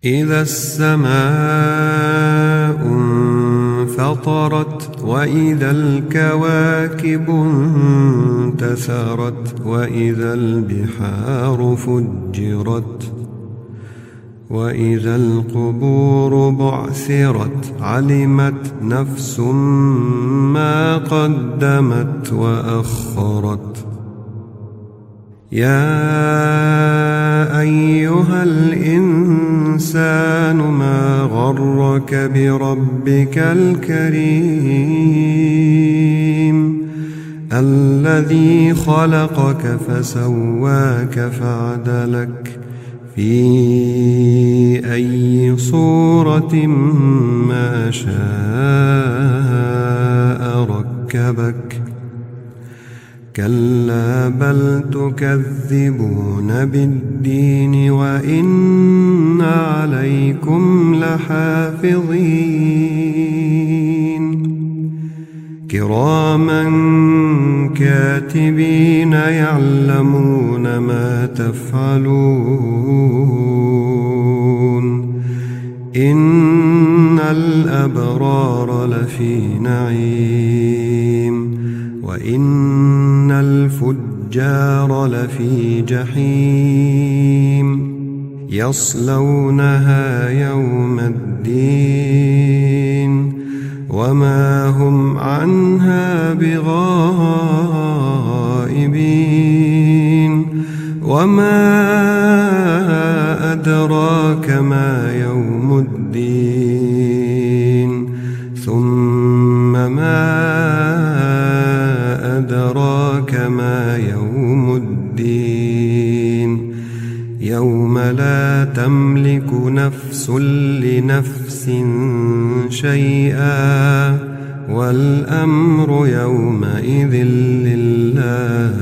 إذا السماء انفطرت وإذا الكواكب انتثرت وإذا البحار فجرت وإذا القبور بعثرت علمت نفس ما قدمت وأخرت. يا أيها الإنسان ما غرك بربك الكريم الذي خلقك فسواك فعدلك في أي صورة ما شاء ركبك. كلا بل تكذبون بالدين وإن عليكم لحافظين كراما كاتبين يعلمون ما تفعلون. إن الأبرار لفي نعيم وإن الفجار لفي جحيم يصلونها يوم الدين وما هم عنها بغائبين. وما أدراك ما يوم الدين ثم ما أدراك ما يوم الدين يوم لا تملك نفس لنفس شيئا والأمر يومئذ لله.